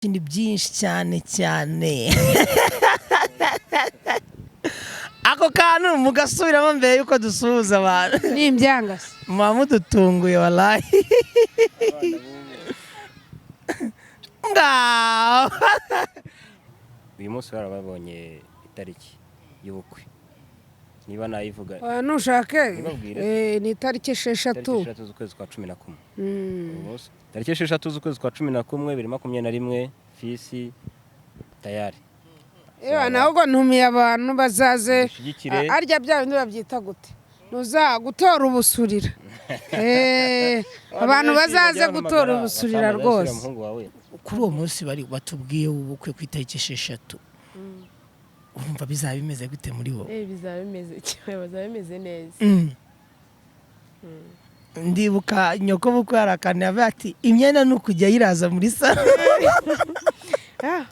Ni byinshi cyane cyane. Ako kantu mugasubiramo mbere yuko dusuhuza abantu. Ni imbyangasi. Muba mudutunguye walahi. Ngaho. Uyu munsi barababonye itariki y'ubukwe, niba nayivuga. Oya, nushake. Ntibabwire. Ni itariki 6. Tariki 6 z'ukwezi kwa 11. Uyu munsi tariki 6 z'ukwezi kwa 11 2021, fisi tayari. Ewa, nahubwo ntumiye abantu bazaze. Dushyigikire. Arya bya bindi babyita gute, nuza gutora ubusurira. Abantu bazaze gutora ubusurira rwose. Umuhungu wawe. Kuri uwo munsi bari batubwiye ubukwe ku itariki 6, urumva bizaba bimeze gute muri wowe? Bizaba bimeze bazaba bimeze neza. Ndibuka nyoko bukwe hari akantu yavuye ati imyenda ni ukujya yiraza muri salo. Ah,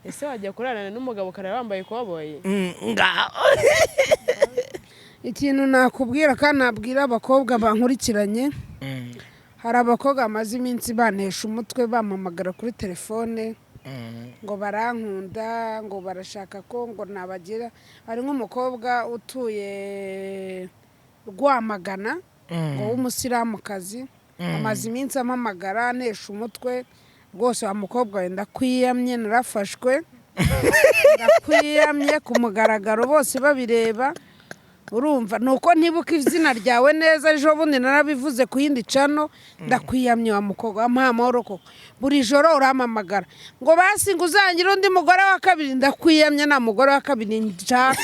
ese wajya kurarana n'umugabo ukarara wambaye ikoboyi? Ngaho. Ikintu nakubwira kandi nabwira abakobwa bankurikiranye, hari abakobwa bamaze iminsi bantesha umutwe, bampamagara kuri telefone ngo barankunda, ngo barashaka ko ngo nabagira. Hari nk'umukobwa utuye Rwamagana ngo w'umusilamukazi, amaze iminsi ampamagara antesha umutwe rwose. Wa mukobwa we, ndakwiyamye, narafashwe, ndakwiyamye ku mugaragaro bose babireba. Urumva ni uko ntibuka izina ryawe neza, ejo bundi narabivuze ku yindi channel. Ndakwiyamye wa mukobwa, wampaye amahoro koko. Buri joro urampamagara ngo basi ngo uzangire undi mugore wa kabiri. Ndakwiyamye, nta mugore wa kabiri nshaka.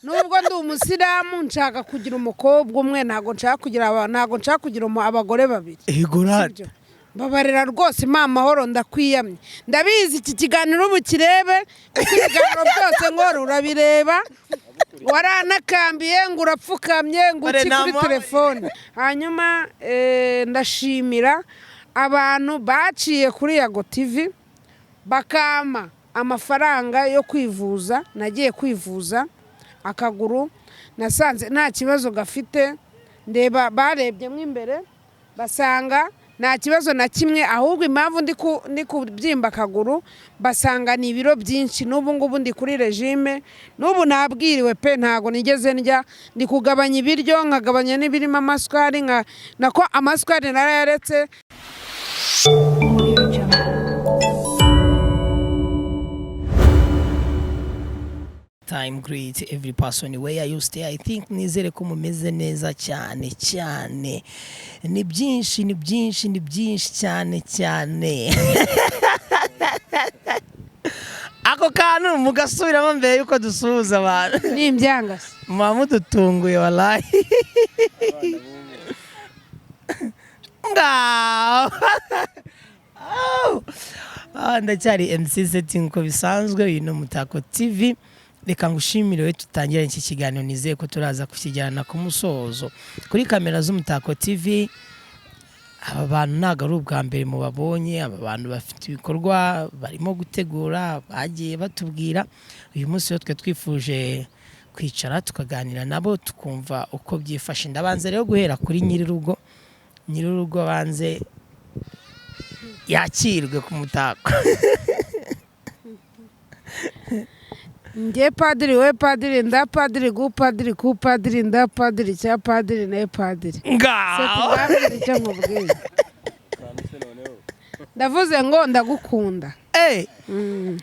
Nubwo ndi umusilamu, nshaka kugira umukobwa umwe, ntabwo nshaka kugira abagore babiri. Igorate. Sibyo? Mbabarira rwose, mpa amahoro, ndakwiyamye. Ndabizi iki kiganiro ubu kirebe, kuko ibiganiro byose nkora urabireba. Waranakambiye ngo urapfukamye ngo Bare uki kuri nta telefone. Hanyuma ndashimira abantu baciye kuri Yago TV bakampa amafaranga yo kwivuza. Nagiye kwivuza akaguru, nasanze nta kibazo gafite. Ndeba barebyemo imbere basanga nta kibazo na kimwe, ahubwo impamvu ndi kubyimba akaguru basanga ni ibiro byinshi. N'ubu ngubu ndi kuri régime, n'ubu nabwiriwe pe, ntago nigeze ndya. Ndi kugabanya ibiryo, nkagabanya n'ibirimo amasukari, nka nako amasukari narayaretse. Audio Jungle. Time, greet every person where you stay. I think nizere ko mumeze neza cyane cyane. Ni byinshi, ni byinshi, ni byinshi cyane cyane. Ako kantu mugasubiramo mbere yuko dusuhuza abantu. Ni imbyangasi. Muba mudutunguye walahi. Ngaho. Ah, ndacyari MC Setting uko bisanzwe. Uyu ni Umutako TV. Reka ngushimire we tutangire iki kiganiro, nizeye ko turaza kukijyana ku musozo. Kuri kamera z'Umutako TV, aba bantu ntabwo ari ubwa mbere mubabonye. Aba bantu bafite ibikorwa barimo gutegura, bagiye batubwira. Uyu munsi rero twe twifuje kwicara tukaganira nabo, tukumva uko byifashe. Ndabanza rero guhera kuri nyir'urugo. Nyir'urugo abanze yakirwe ku mutako. Njye padiri, we padiri, nda padiri, gu padiri, ku padiri, nda padiri, cya padiri, ne padiri. Ngaho. Seti, icyo nkubwiye, ndavuze ngo ndagukunda.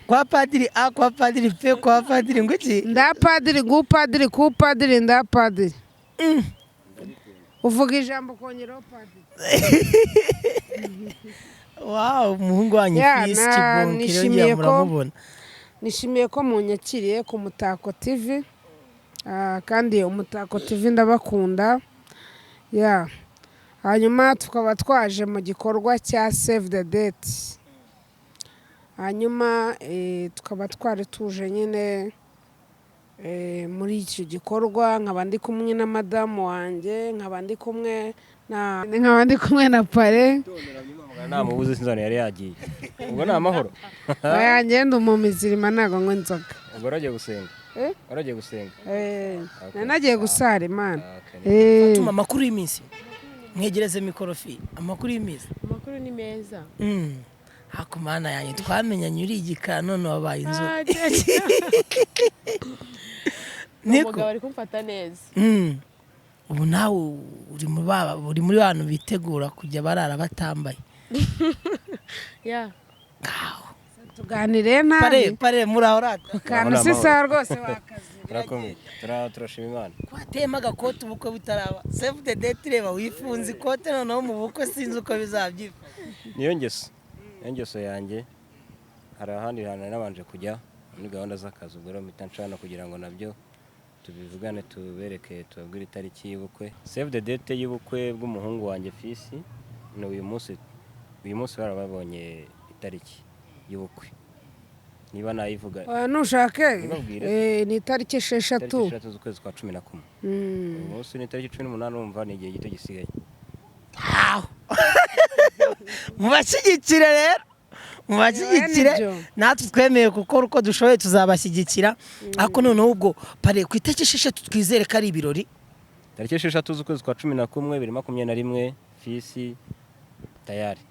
Kwa padiri A, kwa padiri P, kwa padiri ngo iki? Nda padiri, gu padiri, ku padiri, nda padiri. Uvuga ijambo ukongeraho padiri. Wow, umuhungu wanyu. Ya, Fisi Kibonke rero nishimiye ngira muramubona. Nishimiye ko munyakiriye ku Mutako TV. Ah, kandi Umutako TV ndabakunda ya. Hanyuma tukaba twaje mu gikorwa cya Save the Date. Hanyuma tukaba twari tuje nyine muri icyo gikorwa, nkaba ndi kumwe na madamu wanjye, nkaba ndi kumwe na pare. Namubuze, sinzana yari yagiye. Ubwo ni amahoro. Oya, ngenda umumizirima, ntabwo nywa inzoga. Ubwo waragiye gusenga? Eh? Waragiye gusenga? Eh, Okay. nari nagiye gusara Imana. Okay. Tuma amakuru y'iminsi, mwegereze mikorofi, amakuru y'iminsi. Amakuru ni meza. Haku Mana yanjye, twamenyanye uri igikara, none wabaye inzobe. Ah, Niko. Umugabo ari kumfata neza. Ubu nawe uri mu ba uri muri bantu bitegura kujya barara batambaye. Ya. Ngaho. Tuganire Pare nabi. pare, muraho rata? Kantu si sawa rwose, wakazi. Turakomeye, turashima Imana. Wateyemo agakote ubukwe butaraba, save the date, reba wifunze ikote, noneho mu bukwe sinzi uko bizabyifata. Niyo ngeso yanjye. Hari ahandi hantu nari nabanje kujya muri gahunda z'akazi, ubwo rero mpita ncana kugira ngo nabyo tubivugane, tubereke, tubabwire itariki y'ubukwe, save the date y'ubukwe bw'umuhungu wanjye Fisi ni uyu munsi. Uyu munsi barababonye itariki y'ubukwe, niba nayivuga. Oya, nushake. Nibabwire. Ni itariki 6. Itariki 6 z'ukwezi kwa 11. Uyu munsi ni itariki 18, urumva ni igihe gito gisigaye. Aho mubashyigikire rero, mubashyigikire. Nibyo. Natwe twemeye gukora uko dushoboye, tuzabashyigikira. Ariko noneho ubwo pare, ku itariki 6 twizere ko ari ibirori. Tariki 6 z'ukwezi kwa 11 2021, Fisi tayari.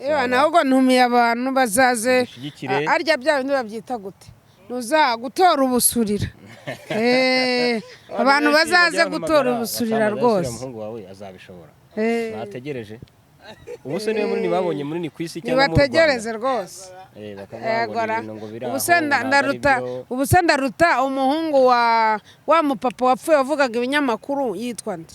Yewe, nawe ubwo ntumiye abantu bazaze. Dushyigikire. Arya bya bindi babyita gute, nuza gutora ubusurira. Abantu bazaze gutora ubusurira rwose. Umuhungu wawe azabishobora. Eh, Bategereje. Ubu se niwe munini babonye, munini ku isi cyangwa mu Rwanda? Nibategereze rwose. Bakavuga ngo ni Egora. ibintu ngo biri Ubu aho, se ntabwo ari ndaruta byo. Ubu se ndaruta umuhungu wa mupapa wapfuye wavugaga ibinyamakuru, yitwa nde?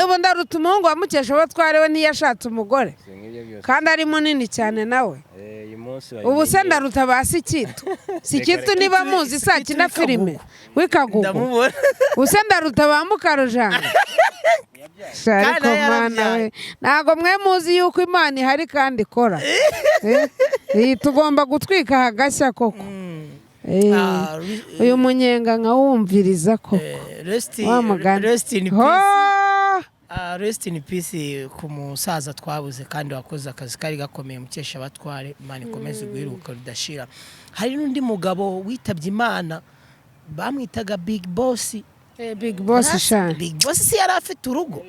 Ubu ndaruta umuhungu wa Mukeshabatware? We ntiyashatse umugore? Si nk'ibyo byose. Kandi ari munini cyane nawe. Uyu munsi Ubu se babimenye. ndaruta ba Sikitu? Sikitu niba muzi, sakina Sikitu filime w'Ikagugu. Ndamubona. Ubu se ndaruta ba Mukarujanga? Sha, Kandi ariko nawe Mana yarabyaye. we, ntabwo mwe muzi yuko Imana ihari kandi ikora. Tugomba gutwika hagashya koko. Ah, Uyu munyenga nkawumviriza koko. Rest Wa mugani. Rest in peace. Ho! Ah, rest in peace ku musaza twabuze kandi wakoze akazi kari gakomeye, Mukeshabatware. Imana ikomeze guheruka ridashira. Hari n'undi mugabo witabye Imana bamwitaga Big Boss. Big Boss sha. Big Boss si yari afite urugo?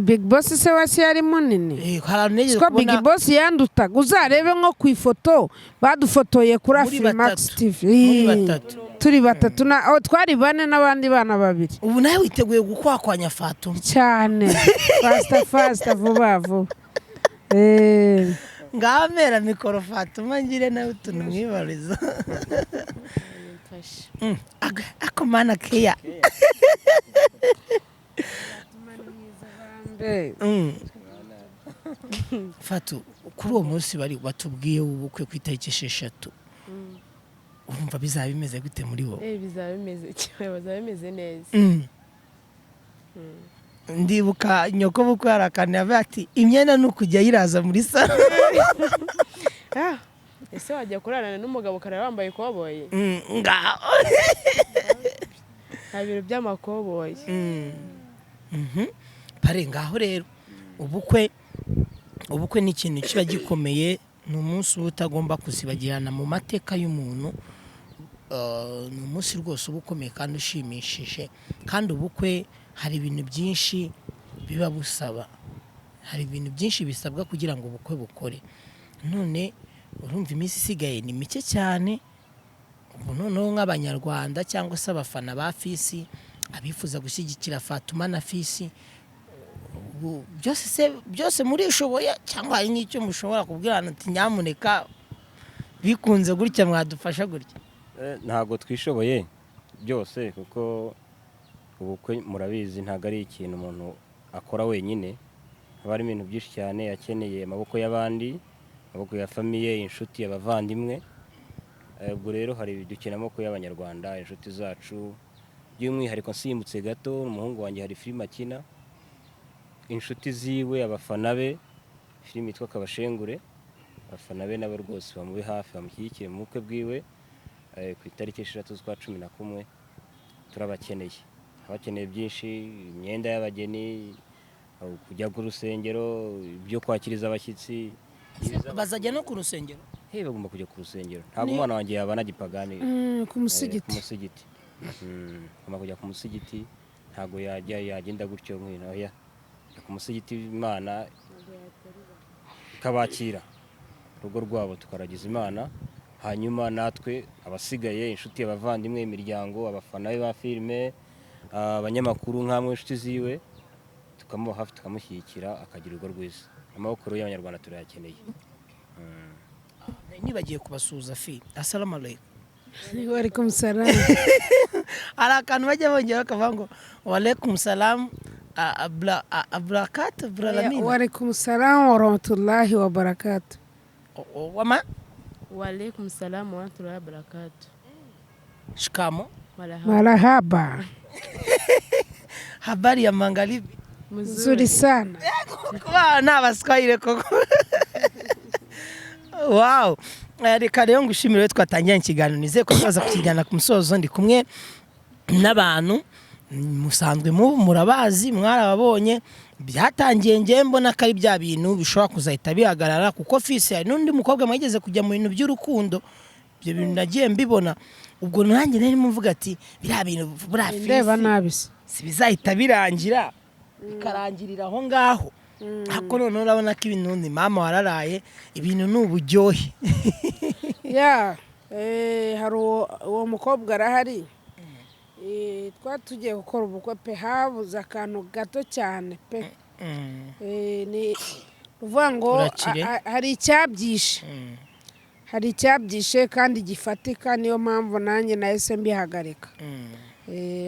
Big Boss se wasi yari munini. Hari ahantu nigeze Siko Big kubona Boss yandutaga, uzarebe nko ku ifoto badufotoye kuri Muri Afrimax batatu. TV. Muri batatu. Turi batatu na, oh, twari bane n'abandi bana babiri. Ubu nawe witeguye gukwakwanya Fatuma? Cyane, faster faster, vuba vuba. Ngaho mera mikoro Fatuma, ngire nawe utuntu mwibariza. Mfashe. Ako Mana keya. Fatu, kuri uwo munsi bari batubwiye ubukwe ku itariki 6, urumva bizaba bimeze gute muri wowe? Bizaba bimeze bizaba bimeze neza. Ndibuka nyoko bukwe hari akantu yavuye ati imyenda ni ukujya yiraza muri salo. Ah, ese wajya kurarana n'umugabo ukarara wambaye ikoboyi? Ngaho. Nta bintu by'amakoboyi. Pare, ngaho rero ubukwe ni ikintu kiba gikomeye, ni umunsi uba utagomba kuzibagirana mu mateka y'umuntu. Ni umunsi rwose uba ukomeye kandi ushimishije, kandi ubukwe hari ibintu byinshi biba busaba, hari ibintu byinshi bisabwa kugira ngo ubukwe bukore. None urumva iminsi isigaye ni mike cyane. Ubu noneho nk'Abanyarwanda cyangwa se abafana ba Fisi, abifuza gushyigikira Fatuma na Fisi, ubu byose se byose murishoboye, cyangwa hari n'icyo mushobora kubwirana ati nyamuneka bikunze gutya mwadufasha gutya? Ntabwo twishoboye byose, kuko ubukwe murabizi ntabwo ari ikintu umuntu akora wenyine. Haba harimo ibintu byinshi cyane, akeneye amaboko y'abandi, amaboko ya famille, inshuti, abavandimwe. Ubwo rero hari dukeneye amaboko y'Abanyarwanda, inshuti zacu. By'umwihariko nsimbutse gato, umuhungu wanjye hari filime akina, inshuti ziwe, abafana be, filime yitwa Kabashengure. Abafana be nabo rwose bamube hafi, bamushyigikire mu bukwe bwiwe ku itariki 6 z'ukwa 11. Turabakeneye, abakeneye byinshi: imyenda y'abageni, kujya ku rusengero, ibyo kwakiriza abashyitsi. Bazajya no ku rusengero? Hey, bagomba kujya ku rusengero. Ntabwo umwana wanjye yabana gipagani. Ku musigiti. Ku musigiti. Agomba kujya ku musigiti, ntabwo yajya yagenda gutyo nk'ino, oya. Jya ku musigiti w'Imana. Tukabakira urugo rwabo, tukaragiza Imana, hanyuma natwe abasigaye, inshuti, abavandimwe, imiryango, abafana be ba filime, abanyamakuru nk'amwe inshuti ziwe, tukamuba hafi, tukamushyigikira, akagira urugo rwiza. Amaboko rero y'Abanyarwanda turayakeneye. Nibagiye kubasuhuza fi, assalamu alaikum. Walaikum salam. Hari akantu bajya bongera bakavuga ngo walaikum salam aburakat buralamina. Walaikum salam wa rahmatullahi wa barakatuh. Wama. Waalaikum salamu warahmatullahi wabarakatuh. Shikamo. Marahaba. Marahaba. Habari ya magharibi? Nzuri sana. Kuba ni Abaswahili koko. Wow. Reka rero ngushimire, twatangira ikiganiro, nizeye ko tuzaza kukijyana ku musozo. Ndi kumwe n'abantu musanzwe murabazi, mwarababonye. Byatangiye ngewe mbona ko ari bya bintu bishobora kuzahita bihagarara, kuko fisi hari n'undi mukobwa mwigeze kujya mu bintu by'urukundo. Ibyo bintu nagiye mbibona, ubwo nanjye nari mvuga ati biriya bintu buriya ndeba fisi nabi se. Si bizahita birangira, bikarangirira aho ngaho. Ariko noneho urabona ko ibintu ni mama wararaye, ibintu ni uburyohe. Ya, hari uwo mukobwa arahari. Twari tugiye gukora ubukwe pe, habuze akantu gato cyane pe. Ni uvuga ngo Urakire. hari icyabyishe, hari icyabyishe kandi gifatika, niyo mpamvu nanjye nahise mbihagarika.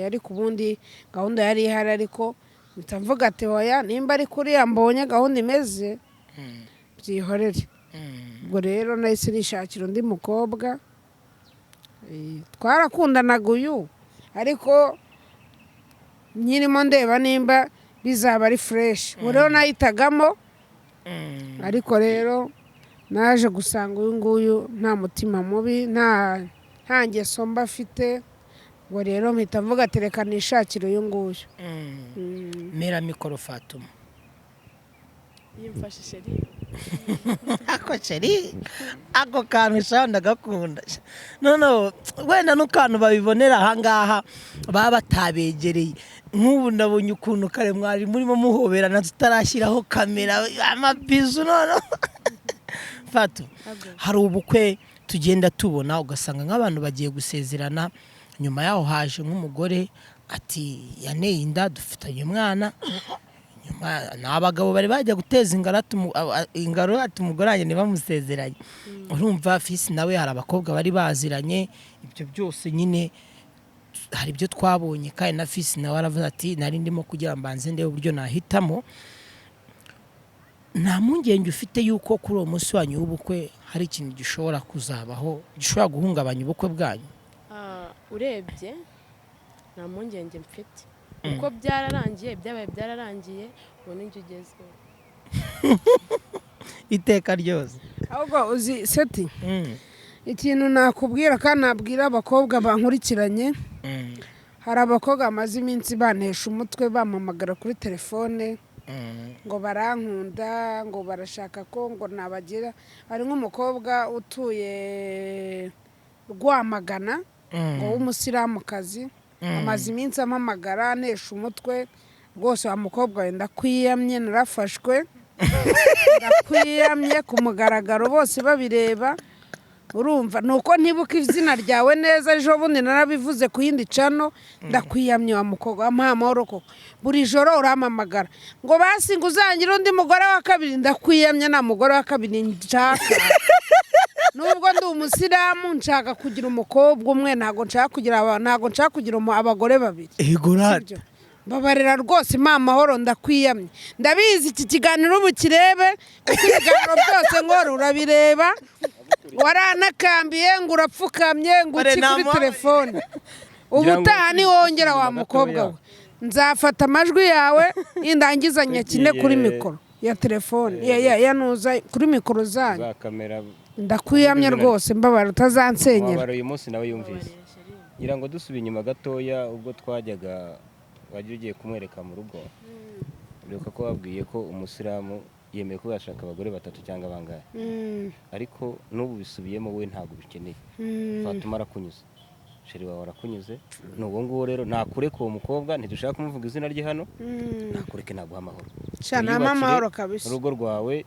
Ariko ubundi gahunda yari ihari, ariko mpita mvuga ati hoya, nimba ari kuriya mbonye gahunda imeze, byihorere. Ubwo rero nahise nishakira undi mukobwa. Twarakundanaga uyu, ariko nyirimo ndeba nimba bizaba ari fresh. Ubu rero nahitagamo, ariko rero naje gusanga uyu nguyu nta mutima mubi, nta ngeso mba afite. Ubwo rero mpita mvuga ati reka nishakire uyu nguyu. Mera mikoro, Fatuma. Yimfashe chérie. Ako chérie, ako kantu sha ndagakunda. Noneho wenda n'ukantu babibonera ahangaha baba batabegereye. Nk'ubu ndabonye ukuntu kare mwari murimo muhoberana tutarashyiraho kamera, amabizu. Noneho Fatu, hari ubukwe tugenda tubona, ugasanga nk'abantu bagiye gusezerana, nyuma yaho haje nk'umugore ati yaneye inda, dufitanye umwana. Nyuma ni abagabo bari bajya guteza ingaro ati umugore wanjye ntibamusezeranye. Urumva fisi nawe hari abakobwa bari baziranye, ibyo byose nyine hari ibyo twabonye. Kandi na fisi nawe aravuze ati nari ndimo kugira mbanze ndebe uburyo nahitamo. Nta mpungenge ufite yuko kuri uwo munsi wanyu w'ubukwe hari ikintu gishobora kuzabaho gishobora guhungabanya ubukwe bwanyu? Urebye nta mpungenge mfite, kuko byararangiye, byabaye byararangiye, ubu nibyo ugezweho. Iteka ryose. Ahubwo uzi seti, ikintu nakubwira kandi nabwira abakobwa bankurikiranye, hari abakobwa bamaze iminsi bantesha umutwe, bampamagara kuri telefone ngo barankunda, ngo barashaka ko ngo nabagira. Hari nk'umukobwa utuye Rwamagana ngo w'umusilamukazi, amaze iminsi ampamagara antesha umutwe rwose. Wa mukobwa we, ndakwiyamye, narafashwe, ndakwiyamye ku mugaragaro bose babireba. Urumva ni uko ntibuka izina ryawe neza, ejo bundi narabivuze ku yindi channel. Ndakwiyamye wa mukobwa, wampaye amahoro koko. Buri joro urampamagara ngo basi ngo uzangire undi mugore wa kabiri. Ndakwiyamye, nta mugore wa kabiri nshaka. Nubwo ndi umusilamu, nshaka kugira umukobwa umwe, ntabwo nshaka kugira abagore babiri. Ego rata. Sibyo? Mbabarira rwose, mpa amahoro, ndakwiyamye. Ndabizi iki kiganiro ubu kirebe, kuko ibiganiro byose nkora urabireba. Waranakambiye ngo urapfukamye ngo Bare uki kuri nta telefone. Ngira ngo Ubutaha niwongera wa gatoya. mukobwa we, nzafata amajwi yawe nindangiza nyakine kuri Tugiye- mikoro ya telefone ya nuza kuri mikoro zanyu. Za kamera. Ndakwiyamye rwose, mbabara utazansenyera. Umubabaro uyu munsi nawe yumvise. Ngira ngo dusubiye inyuma gatoya, ubwo twajyaga wajya ugiye kumwereka mu rugo, uribuka ko wabwiye ko umusilamu yemeye kuba yashaka abagore batatu cyangwa bangahe? Ariko n'ubu bisubiyemo, we ntabwo bikeneye. Fatuma arakunyuze. Chéri wawe arakunyuze, ni uwo nguwo. Rero nakureka uwo mukobwa, ntidushaka kumuvuga izina rye hano. Nakureke, naguha amahoro. Sha, nta Wiyubakire amahoro kabisa. urugo rwawe.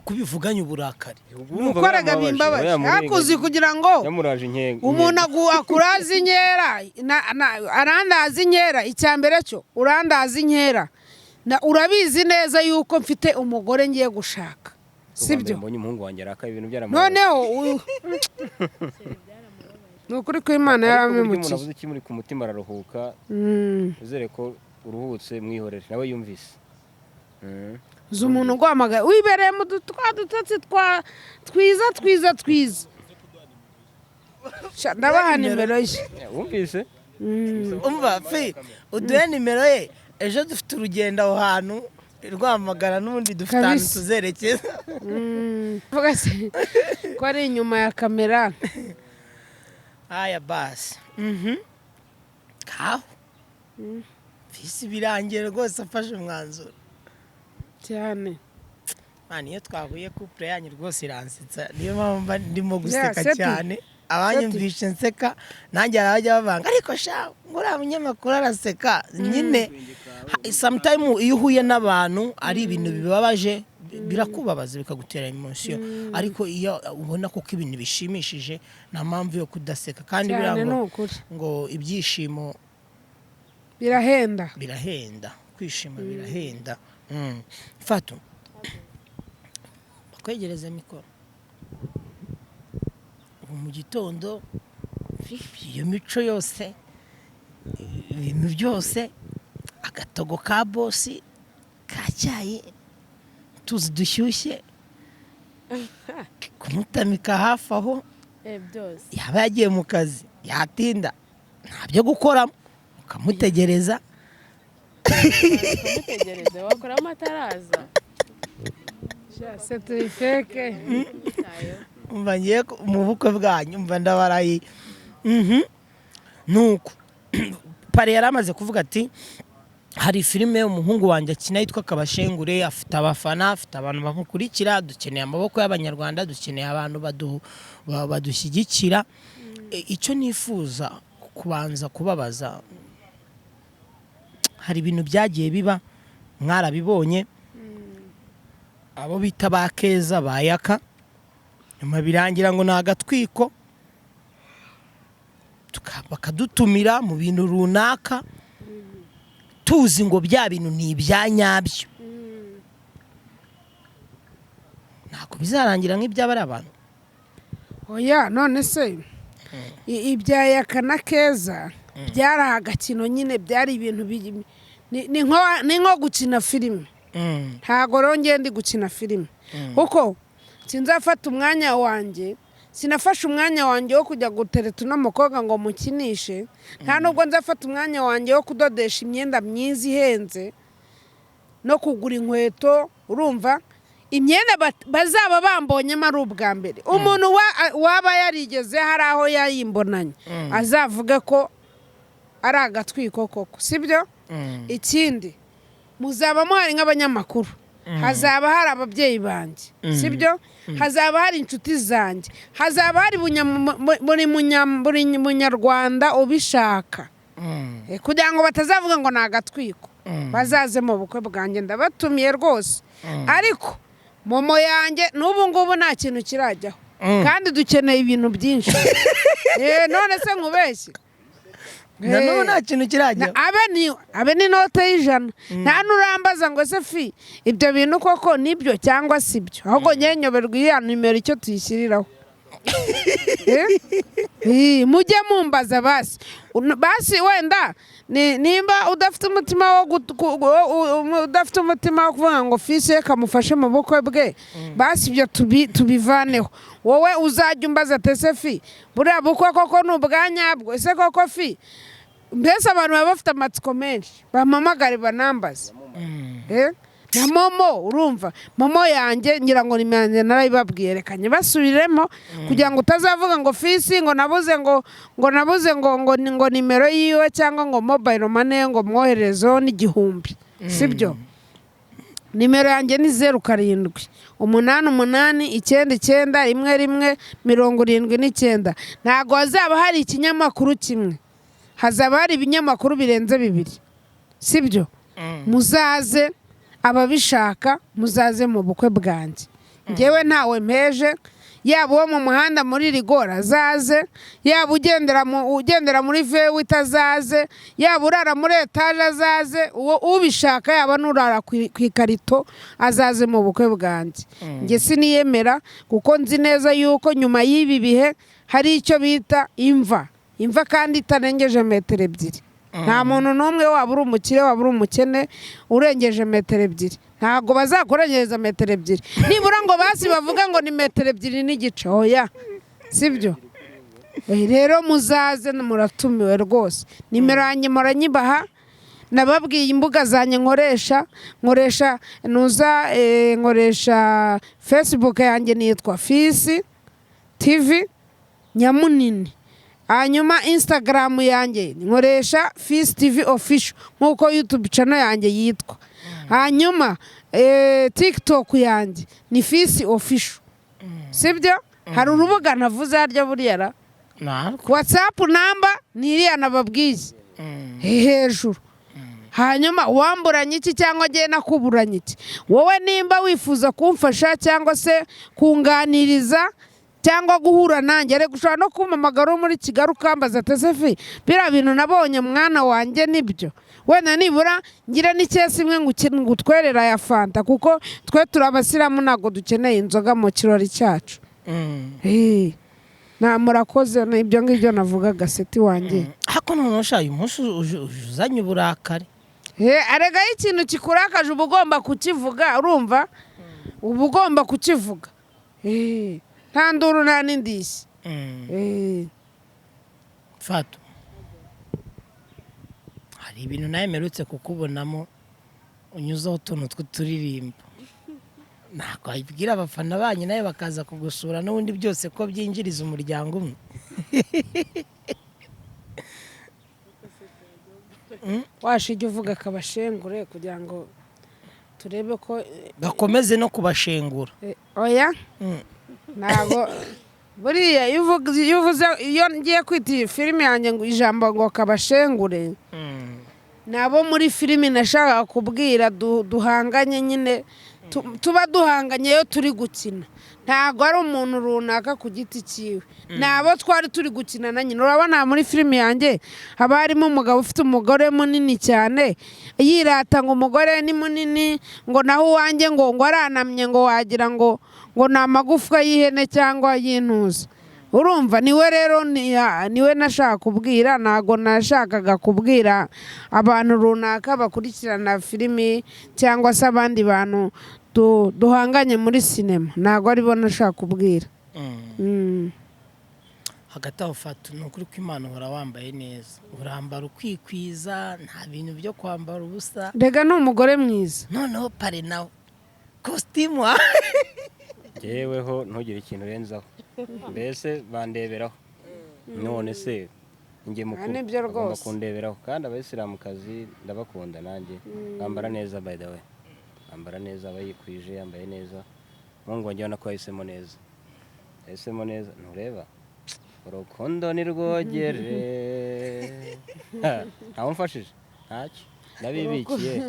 Kubivuganye uburakari. Urumva Ukoraga biramubabaje, bimbabaje. yamurenganye. Ariko uzi kugira ngo Yamuraje umuntu intego. Akuraza inkera, arandaza inkera. Icya mbere cyo urandaza inkera. Urabizi neza yuko mfite umugore ngiye gushaka, sibyo? Mbonye umuhungu wanjye arakaye, ibintu byaramubabaje. Noneho ni ukuri ko Imana Ariko burya umuntu yarampemukiye. avuze ikimuri ku mutima araruhuka. Uzere ko uruhutse, mwihorere nawe yumvise. Uzi umuntu uguhamagaye wibereye mu twa dutotsi twa twiza twiza twiza. Sha, ndabaha nimero ye. Wumvise. Umva fi, uduhe nimero ye. Ejo dufite urugendo aho hantu Rwamagana, n'ubundi dufite ahantu Kabisa. tuzerekeza. Vuga se ko ari inyuma ya kamera. Aya basi, kaho fisi birangiye rwose, afashe umwanzuro. Cyane. Man, iyo twahuye couple yanyu rwose iransetsa, niyo mpamvu mba ndimo guseka Seti. cyane. Abanyumvishe nseka nanjye hari abajya bavanga, ariko sha ngo uriya munyamakuru araseka nyine. Sometime iyo uhuye n'abantu ari ibintu bibabaje, birakubabaza, bikagutera emotion, ariko iyo ubona koko ibintu bishimishije, nta mpamvu yo kudaseka kandi Cyane. biriya Ni ngo ukuri. ngo ibyishimo Birahenda. Birahenda, kwishima birahenda. Fatu, bakwegereza mikoro. Ubu mu gitondo iyo mico yose, ibintu byose, agatogo ka bosi ka cyayi, tuzi dushyushye, kumutamika hafi aho. Byose. Yaba yagiye mu kazi, yatinda, nta byo gukoramo, ukamutegereza. Ukamutegereza, wakoramo ataraza. Se tuyiteke. Umva, ngiye mu bukwe bwanyu, umva ndabarayi. Nuko pare yari amaze kuvuga ati hari filime umuhungu wanjye akina yitwa Kabashengure, afite abafana, afite abantu bamukurikira, dukeneye amaboko y'Abanyarwanda, dukeneye abantu badushyigikira. Icyo nifuza kubanza kubabaza, hari ibintu byagiye biba, mwarabibonye, abo bita ba Keza, ba Yaka, nyuma birangira ngo ni agatwiko, bakadutumira mu bintu runaka tuzi ngo bya bintu ni ibya nyabyo. Ntabwo bizarangira nk'ibyaba ari abantu. Oya, none se ibya Yaka na Keza byari agakino nyine, byari ibintu ni nko gukina filime. Ntabwo rero ngiye ndi gukina filime, kuko sinzafata umwanya wanjye, sinafashe umwanya wanjye wo kujya gutereta uno mukobwa ngo mukinishe. Nta nubwo nzafata umwanya wanjye wo kudodesha imyenda myiza ihenze no kugura inkweto. Urumva imyenda bazaba bambonyemo ari ubwa mbere. Umuntu waba yarigeze hari aho yayimbonanye azavuge ko ari agatwiko koko, sibyo? Ikindi, muzaba muhari nk'abanyamakuru, hazaba hari ababyeyi banjye, sibyo? Hazaba hari inshuti zanjye, hazaba hari buri munyarwanda ubishaka. Kugira ngo batazavuga ngo ni agatwiko, bazaze mu bukwe bwanjye, ndabatumiye rwose. Ariko momo yanjye n'ubu ngubu nta kintu kirajyaho, kandi dukeneye ibintu byinshi. None se nkubeshye? Na n'ubu nta kintu kirajya. Abe ni inote y'100, nta n'urambaza ngo ese fi ibyo bintu koko nibyo cyangwa si byo? Ahubwo ngewe nyoberwa iriya nimero icyo tuyishyiriraho. Mujye mumbaza basi. Basi wenda nimba udafite umutima wo udafite umutima wo kuvuga ngo fisi ye kamufashe mu bukwe bwe, basi ibyo tubivaneho. Wowe uzajya umbaza ati ese fi buriya bukwe koko ni ubwa nyabwo? Ese koko fi? Mbese abantu baba bafite amatsiko menshi, bampamagare banambaze. Na momo, urumva momo yanjye ngira ngo ni narayibabwiye, rekanye basubiremo kugira ngo utazavuga ngo fisi ngo nabuze ngo nabuze ngo nimero yiwe cyangwa ngo mobile money ngo mwoherezeho n'1000, sibyo? Nimero yanjye ni 0788991179. Ntabwo hazaba hari ikinyamakuru kimwe, hazaba hari ibinyamakuru birenze bibiri, sibyo? Muzaze ababishaka, muzaze mu bukwe bwanjye. Ngewe ntawe mpeje, yaba uwo mu muhanda muri rigora azaze, yaba ugendera muri vewiti azaze, yaba urara muri etaje azaze, uwo ubishaka, yaba n'urara ku ikarito azaze mu bukwe bwanjye. Njye siniyemera kuko nzi neza yuko nyuma y'ibi bihe hari icyo bita imva, imva kandi itarengeje metero 2. Nta muntu n'umwe, waba uri umukire waba uri umukene, urengeje metero 2. Ntabwo bazakurengereza metero 2 nibura ngo basi bavuga ngo ni metero 2.5, oya, sibyo? Rero muzaze, muratumiwe rwose. Nimero yanjye muranyibaha, nababwiye imbuga zanjye nkoresha nuza, nkoresha Facebook yanjye nitwa Fisi TV Nyamunini, hanyuma Instagram yanjye nkoresha Fisi TV Official nk'uko YouTube channel yanjye yitwa, hanyuma TikTok yanjye ni Fisi Official, sibyo? Hari urubuga ntavuze harya buriya ra? Ntabwo. WhatsApp number ni iriya nababwiye hejuru. Hanyuma wamburanye iki cyangwa agiye nakuburanye iki, wowe nimba wifuza kumfasha cyangwa se kunganiriza cyangwa guhura nanjye, ariko ushobora no kumpamagara uri muri Kigali ukambaza ati ese fi biriya bintu nabonye mwana wanjye nibyo, wenda nibura ngira n'ikesi imwe ngutwerera ya fanta, kuko twe turi abasilamu ntabwo dukeneye inzoga mu kirori cyacu. Nta, murakoze, ibyo ngibyo navugaga seti wanjye. Hako noneho sha uyu munsi uzanye uburakari. Arega iyo ikintu kikurakaje uba ugomba kukivuga, urumva? Uba ugomba kukivuga. Nta nduru nta n'indishyi. Fatu, hari ibintu nawe mperutse kukubonamo unyuzeho utuntu tw'uturirimbo, ntabwo wabibwira abafana banyu nawe bakaza kugusura n'ubundi byose ko byinjiriza umuryango umwe? Washijya uvuga akabashengure kugira ngo turebe ko gakomeze no kubashengura. Oya, ntabwo buriya iyo uvuze, iyo ngiye kwita iyi filime yanjye ngo ijambo ngo kabashengure, nabo muri filimi nashakaga kubwira duhanganye nyine, tuba duhanganye iyo turi gukina, ntabwo ari umuntu runaka ku giti cyiwe, nabo twari turi gukina na nyine. Urabona muri filimi yanjye haba harimo umugabo ufite umugore munini cyane, yirata ngo umugore ni munini, ngo naho uwanjye ngo aranamye, ngo wagira ngo ni amagufwa y'ihene cyangwa y'intuza. Urumva niwe rero niwe nashaka kubwira, ntabwo nashakaga kubwira abantu runaka bakurikirana filimi cyangwa se abandi bantu duhanganye muri sinema, ntabwo aribo nashaka kubwira. Hagati aho Fatu, ni ukuri kw'Imana uhora wambaye neza, urambara ukikwiza, nta bintu byo kwambara ubusa. Rega ni umugore mwiza. Noneho pare nawe kositimu Yeweho ntugire ikintu urenzaho, mbese bandeberaho. None se njye mukuru Nibyo bagomba rwose. kundeberaho, kandi abayisilamukazi ndabakunda nanjye, bambara neza, by the way bambara neza, abayikwije yambaye neza. Mungu wanjye ubona ko yahisemo neza, yahisemo neza, ntureba urukundo ni rwogere. Ntawumfashije ntacyo, ndabibikiye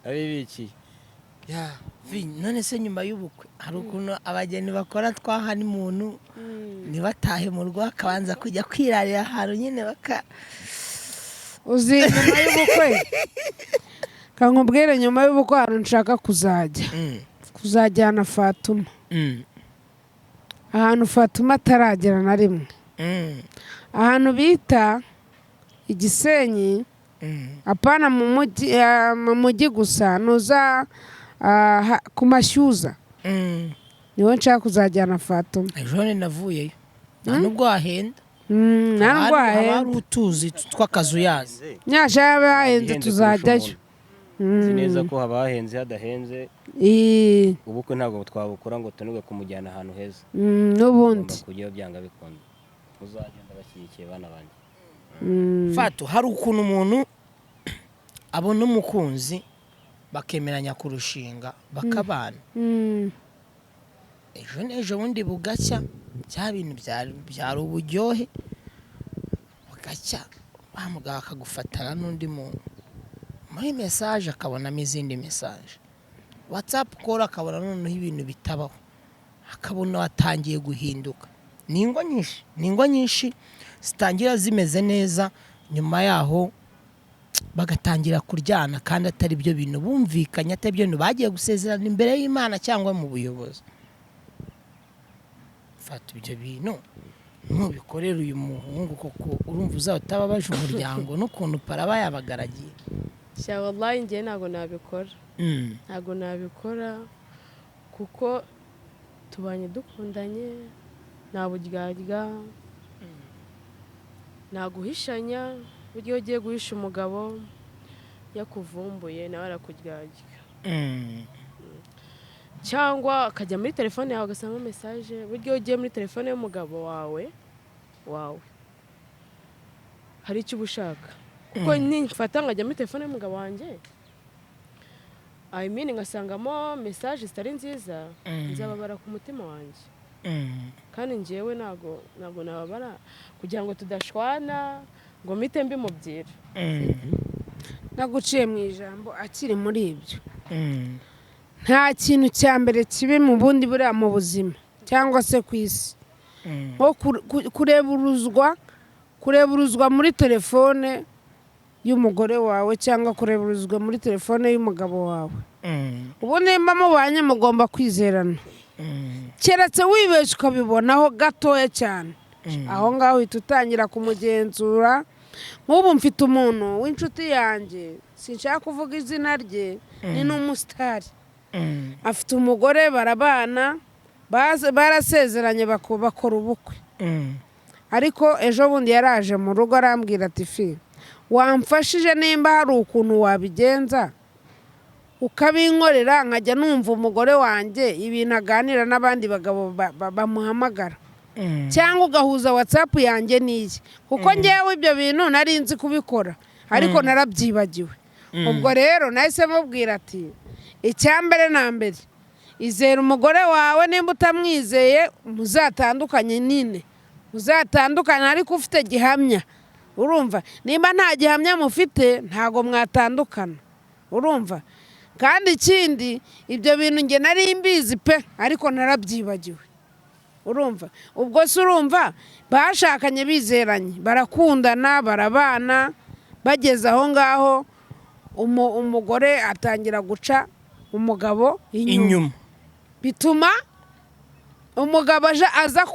ndabibikiye. None se nyuma y'ubukwe hari ukuntu abageni bakora twa honeymoon, ntibatahe mu rugo, bakabanza kujya kwirarira ahantu nyine baka Uzi nyuma y'ubukwe, kankubwire, nyuma y'ubukwe ahantu nshaka kuzajya, kuzajyana Fatuma ahantu Fatuma ataragera na rimwe, ahantu bita Igisenyi, apana mu mujyi, mu mujyi gusa, nuza ku Mashyuza, niwe nshaka kuzajyana Fatuma. Ejo navuyeyo nta nubwo wahenda. Nta nubwo Haba hari hahenda. utuzi tw'akazuyazi. Nyasha yaba hahenze Ihenze kurusha tuzajyayo. umuntu. Nzi neza ko haba hahenze, hadahenze ubukwe ntabwo twabukora ngo tunanirwe kumujyana ahantu heza. N'ubundi Ugomba kujyayo byanga bikunda, muzagenda bashyigikiye bana banjye. Fatu, hari ukuntu umuntu abona umukunzi Bakemeranya kurushinga, bakabana, ejo n'ejo bundi bugacya, bya bintu byari uburyohe, bugacya wa mugabo akagufatana n'undi muntu muri message, akabonamo izindi message, WhatsApp call, akabona noneho ibintu bitabaho, akabona watangiye guhinduka. Ni ingo nyinshi, ni ingo nyinshi zitangira zimeze neza, nyuma yaho bagatangira kuryana, kandi atari byo bintu bumvikanye, atari byo bintu bagiye gusezerana imbere y'Imana cyangwa mu buyobozi. Fata ibyo bintu nubikorera uyu muhungu koko, urumva uzaba utababaje umuryango n'ukuntu paraba yabagaragiye? Sha, wallahi njye ntabwo nabikora. Ntabwo nabikora kuko tubanye dukundanye, nta buryarya, nta guhishanya. Burya iyo ugiye guhisha umugabo yakuvumbuye, nawe arakuryarya, cyangwa akajya muri telefone yawe agasanga message. Burya iyo ugiye muri telefone y'umugabo wawe hari icyo uba ushaka, kuko nifata nkajya muri telefone y'umugabo wanjye, I mean, ngasangamo message zitari nziza, nzababara ku mutima wanjye. Kandi njyewe ntago nababara kugira ngo tudashwana ngo mpite mbimubwira. Naguciye mu ijambo, akiri muri ibyo, nta kintu cya mbere kibi mu bundi buriya mu buzima cyangwa se ku isi nko kureburuzwa muri telefone y'umugore wawe cyangwa kureburuzwa muri telefone y'umugabo wawe. Ubu nimba mubanye mugomba kwizerana, keretse wibeshye ukabibonaho gatoya cyane, aho ngaho uhita utangira kumugenzura. Nk'ubu mfite umuntu w'inshuti yanjye, sinshaka kuvuga izina rye, ni n'umusitari, afite umugore, barabana, barasezeranye, bakora ubukwe, ariko ejo bundi yaraje mu rugo arambwira ati: "Fi, wamfashije nimba hari ukuntu wabigenza ukabinkorera, nkajya numva umugore wanjye ibintu aganira n'abandi bagabo bamuhamagara, cyangwa ugahuza WhatsApp yanjye n'iye, kuko ngewe ibyo bintu nari nzi kubikora ariko narabyibagiwe." Ubwo rero nahise mubwira ati: "Icya mbere na mbere, izera umugore wawe. Nimba utamwizeye muzatandukanye nyine, muzatandukane, ariko ufite gihamya." Urumva, nimba nta gihamya mufite ntabwo mwatandukana, urumva? Kandi ikindi, ibyo bintu njye nari mbizi pe, ariko narabyibagiwe, urumva? Ubwo se urumva bashakanye bizeranye, barakundana, barabana, bageze aho ngaho umugore atangira guca umugabo inyuma, inyuma, bituma umugabo aje aza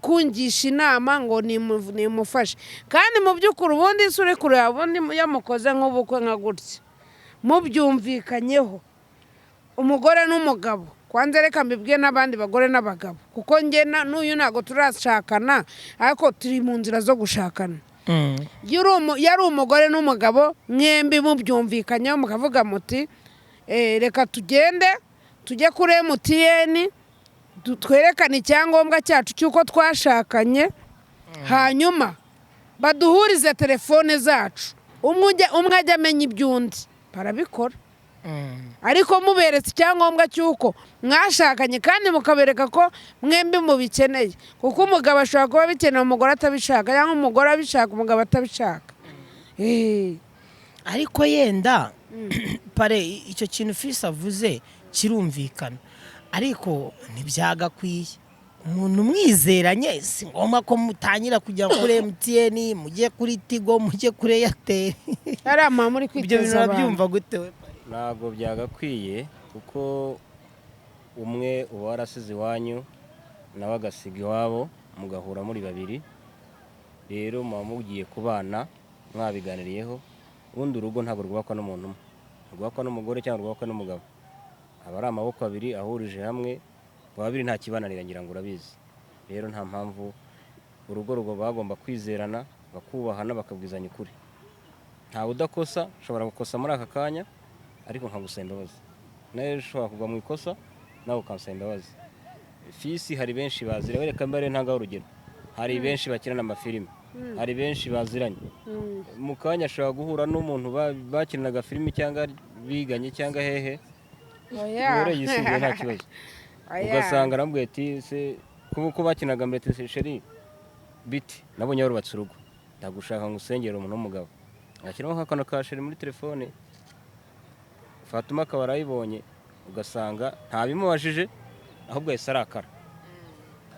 kungisha inama ngo nimufashe. Kandi mu by'ukuri ubundi se uri kureba, ubundi iyo mukoze nk'ubukwe nka gutya mubyumvikanyeho umugore n'umugabo, kwanza reka mbibwiye n'abandi bagore n'abagabo, kuko njye n'uyu ntabwo turashakana ariko turi mu nzira zo gushakana. Iyo ari umugore n'umugabo mwembi mubyumvikanyeho, mukavuga muti: "Reka tugende tujye kuri MTN, twerekane icyangombwa cyacu cy'uko twashakanye, hanyuma baduhurize telefone zacu, umwe ajya amenya iby'undi." Barabikora. Ariko muberetse icyangombwa cy'uko mwashakanye kandi mukabereka ko mwembi mubikeneye, kuko umugabo ashobora kuba abikeneye umugore atabishaka, cyangwa umugore abishaka umugabo atabishaka. Ariko yenda pare icyo kintu Fisi avuze kirumvikana, ariko ntibyagakwiye. Umuntu mwizeranye si ngombwa ko mutangira kujya kuri MTN, mujye kuri Tigo, mujye kuri Airtel. Ariya mama muri Ibyo bintu kwiteza abantu. urabyumva gute we, Pare? Ntabwo byagakwiye, kuko umwe uba warasize iwanyu nawe agasiga iwabo, mugahura muri babiri. Rero muba mugiye kubana mwabiganiriyeho. Ubundi urugo ntabwo rwubakwa n'umuntu umwe, rwubakwa n'umugore cyangwa rwubakwa n'umugabo, aba ari amaboko abiri ahurije hamwe. Babiri nta kibananira, ngira ngo urabizi. Rero nta mpamvu, urugo rugomba bagomba kwizerana, bakubahana, bakabwizanya ukuri. Ntawe udakosa. Ushobora gukosa muri aka kanya ariko nkagusaba imbabazi, nawe ushobora kugwa mu ikosa nawe ukansaba imbabazi. Fisi, hari benshi baziranye, reka mbare ntangaho urugero, hari benshi bakinana amafilime, hari benshi baziranye. Mu kanya ashobora guhura n'umuntu bakinanaga filime cyangwa biganye cyangwa hehe. Oya. Rero yisumbuye nta kibazo. Oya. Ugasanga aramubwiye ati se kuba uko bakinaga mbere, ati chéri, biti nabonye warubatse urugo, ndagushaka ngo usengere umuntu w'umugabo, ashyiramo nk'akantu ka chéri muri telefone, Fatuma akaba arayibonye, ugasanga ntabimubajije, ahubwo yahise arakara,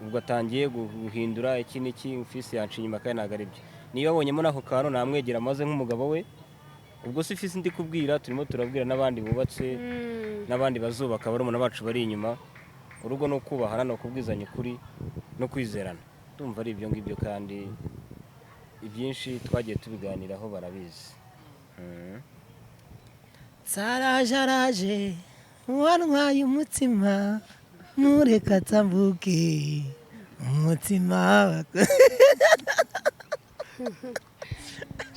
ubwo atangiye guhindura iki n'iki, fisi yanca inyuma, kandi ntabwo ari byo. Niba abonyemo n'ako kantu, namwegera maze nk'umugabo we. Ubwo si fisi ndi kubwira, turimo turabwira n'abandi bubatse n'abandi bazubaka, barumuna bacu bari inyuma. Urugo ni ukubahana, ni ukubwizanya ukuri no kwizerana. Ndumva ari ibyo ngibyo, kandi ibyinshi twagiye tubiganiraho, barabizi. Sarajaraje wantwaye umutima, ntureka atambuke umutima.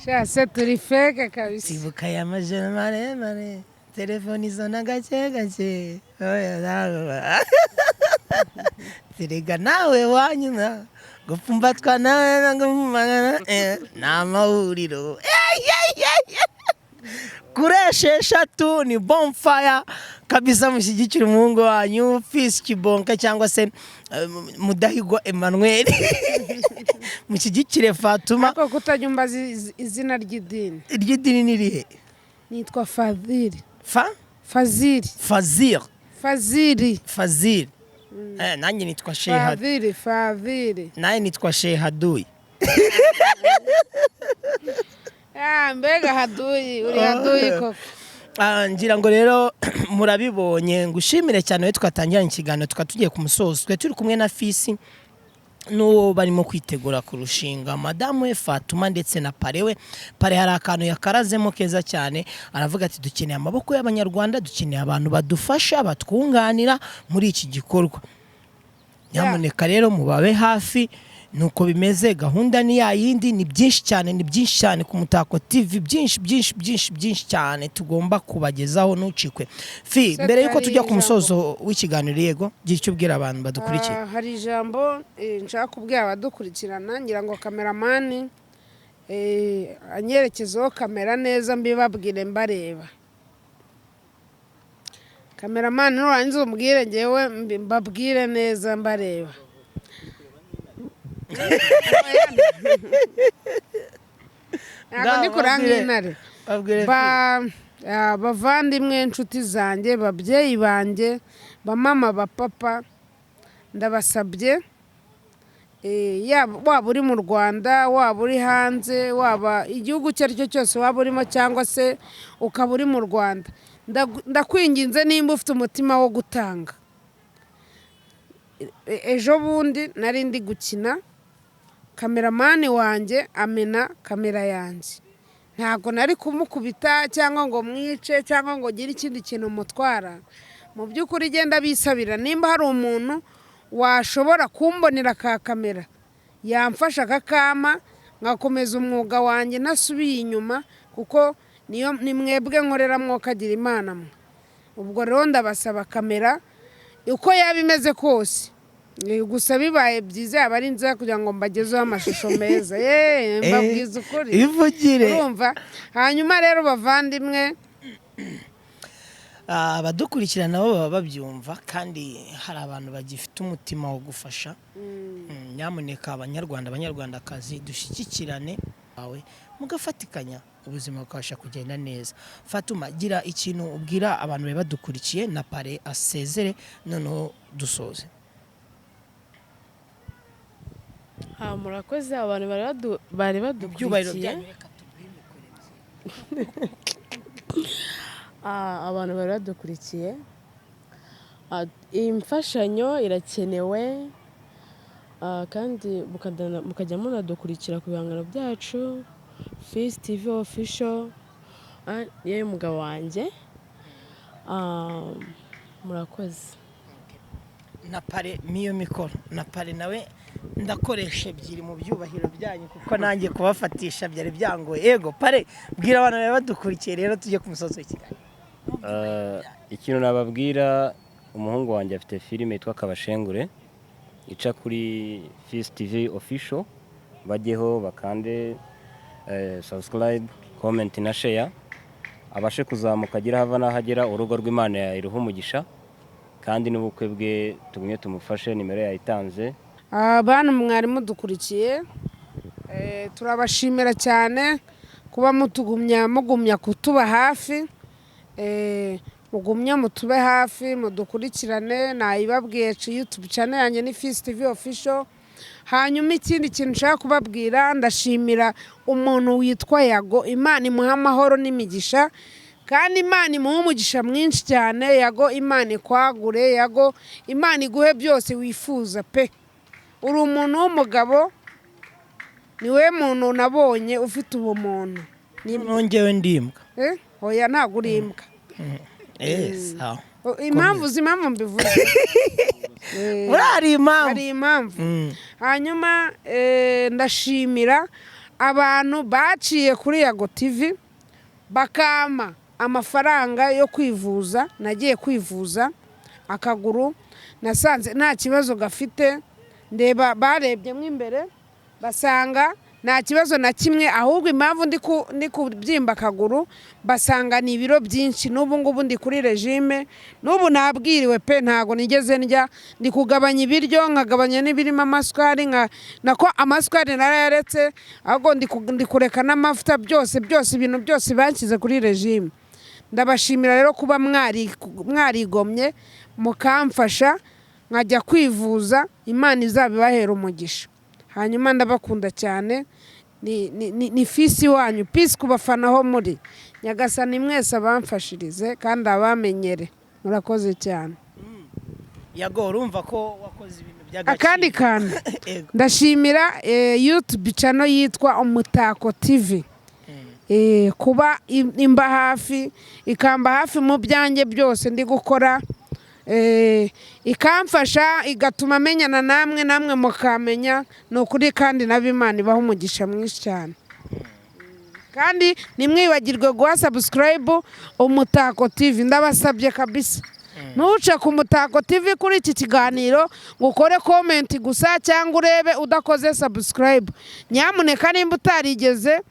Sha se turi fake kabisa. Sibuka aya majoro maremare, telefone izona gake gake. Oya, nawe terega nawe wanyuma gupfumbatwa nawe ngumana ni amahuriro kuri 6 ni bonfire kabisa. Mushyigikire umuhungu wanyu Fisi Kibonka cyangwa se Mudahigwa Emmanuel, mushyigikire Fatuma. Ariko kutajya umbaza izina ry'idini. Iry'idini ni irihe? Nitwa Fadhili. Fa? Fazili. Fazil. Fazili. Fazil. Nanjye nitwa Shehad. Fadhili, Fadhili. Nanjye nitwa Shehaduyi. Ah, mbega haduyi, uri haduyi koko. Ah, ngira ngo rero murabibonye. Ngushimire cyane we twatangiranye ikiganiro, tukaba tugiye ku musozo. Twe turi kumwe na Fisi n'uwo barimo kwitegura kurushinga, madamu we Fatuma, ndetse na pare we. Pare hari akantu yakarazemo keza cyane, aravuga ati dukeneye amaboko y'Abanyarwanda, dukeneye abantu badufasha, batwunganira muri iki gikorwa. Nyamuneka rero mubabe hafi. Nuko bimeze, gahunda ni ya yindi, ni byinshi cyane, ni byinshi cyane ku Mutako TV, byinshi byinshi byinshi byinshi cyane tugomba kubagezaho, ntucikwe. Fi, Se mbere yuko hari tujya ku ijambo. musozo w'ikiganiro, yego, gira icyo ubwira abantu badukurikiye. Ah, hari ijambo nshaka kubwira abadukurikirana. Ngira ngo kameramani anyerekezeho kamera neza, mbibabwire mbareba. Kameramani, nurangiza umbwire, ngewe mbabwire neza mbareba. Ntabwo ndi kuranga intare. Babwire. Bavandimwe, inshuti zanjye, babyeyi banjye, bamama, bapapa, ndabasabye, waba uri mu Rwanda, waba uri hanze, waba igihugu icyo ari cyo cyose waba urimo, cyangwa se ukaba uri mu Rwanda, ndakwinginze, nimba ufite umutima wo gutanga. Ejo bundi nari ndi gukina, kameramani wanjye amena kamera yanjye. Ntabwo nari kumukubita cyangwa ngo mwice cyangwa ngo ngire ikindi kintu mutwara. Mu by'ukuri genda bisabira, nimba hari umuntu washobora kumbonera ka kamera, yamfasha akakama, nkakomeza umwuga wanjye ntasubiye inyuma, kuko niyo ni mwebwe nkorera, mwokagira Imana mwe. Ubwo rero ndabasaba kamera uko yaba imeze kose. Gusa bibaye byiza yaba ari nziza kugira ngo mbagezeho amashusho meza. Yeee, mbabwiza ukuri. Ivugire. Urumva? Hanyuma rero bavandimwe, Abadukurikira nabo baba babyumva, kandi hari abantu bagifite umutima wo gufasha. Nyamuneka Abanyarwanda, Abanyarwandakazi, dushyigikirane bawe mugafatikanya, ubuzima bukabasha kugenda neza. Fatuma, gira ikintu ubwira abantu bari badukurikiye, na pare asezere, noneho dusoze. Ah, murakoze abantu bari Ibyubahiro badukurikiye. byanyu, reka tuguhe mikoro. Ah, abantu bari badukurikiye. Ah, iyi mfashanyo irakenewe. Ah, kandi mukajya munadukurikira ku bihangano byacu, Fisi TV Official. Ah, niyo y'umugabo wanjye. Ah, murakoze. Na pare miyo mikoro, na pare nawe ndakoresha ebyiri mu byubahiro byanyu, kuko nanjye kubafatisha byari byangoye. Yego pare, bwira abantu bari badukurikiye rero, tujye ku musozi w'ikiganiro. Ikintu nababwira, umuhungu wanjye afite filime yitwa Kabashengure ica kuri Fisi TV Official, bajyeho bakande subscribe, comment na share. Abashe kuzamuka agere aho ava n'aho agera. Urugo rw'Imana iruha umugisha, kandi n'ubukwe bwe tugumye tumufashe, nimero yayitanze. Bantu mwari mudukurikiye, turabashimira cyane kuba mutugumya, mugumya kutuba hafi. Mugumye mutube hafi, mudukurikirane. Nayibabwiye, YouTube channel yanjye ni Fisi TV Official. Hanyuma ikindi kintu nshaka kubabwira, ndashimira umuntu witwa Yago. Imana imuha amahoro n'imigisha, kandi Imana imuha umugisha mwinshi cyane. Yago, Imana ikwagure. Yago, Imana iguhe byose wifuza pe. Uri umuntu w'umugabo, ni we muntu nabonye ufite ubumuntu. Nongewe ndimbwa? Eh? Oya, ntabwo uri imbwa. Sawa. Impamvu, uzi impamvu mbivuze? Buriya hari impamvu. Hari impamvu. Hanyuma ndashimira abantu baciye kuri Yago TV bakampa amafaranga yo kwivuza. Nagiye kwivuza akaguru, nasanze nta kibazo gafite. Ndeba, barebyemo imbere basanga nta kibazo na kimwe, ahubwo impamvu ndi kubyimba akaguru basanga ni ibiro byinshi. N'ubu ngubu ndi kuri régime, n'ubu nabwiriwe pe, ntago nigeze ndya. Ndi kugabanya ibiryo, nkagabanya n'ibirimo amasukari, nka nako amasukari narayaretse, ahubwo ndi kureka n'amavuta, byose byose, ibintu byose banshyize kuri régime. Ndabashimira rero kuba mwarigomye mukamfasha nkajya kwivuza. Imana izabibahera umugisha. Hanyuma ndabakunda cyane. Ni Fisi wanyu. Peace ku bafana aho muri. Nyagasani mwese abamfashirize kandi abamenyere. Murakoze cyane. Yago, urumva ko wakoze ibintu by'agaciro. Akandi kantu, Ego. ndashimira YouTube channel yitwa Umutako TV, kuba imba hafi, ikamba hafi mu byanjye byose ndi gukora, ikamfasha, igatuma menyana namwe, namwe mukamenya. Ni ukuri, kandi nabo Imana ibaha umugisha mwinshi cyane. Kandi ntimwibagirwe guha subscribe Umutako TV. Ndabasabye kabisa, ntuce ku Mutako TV kuri iki kiganiro ngo ukore comment gusa cyangwa urebe udakoze subscribe. Nyamuneka, nimba utarigeze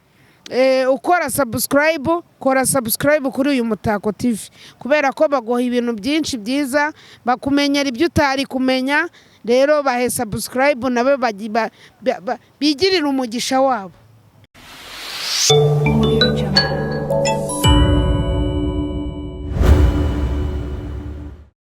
ukora subscribe, kora subscribe kuri uyu Mutako TV, kubera ko baguha ibintu byinshi byiza, bakumenyera ibyo utari kumenya. Rero bahe subscribe nabo bigirire umugisha wabo. Audio Jungle.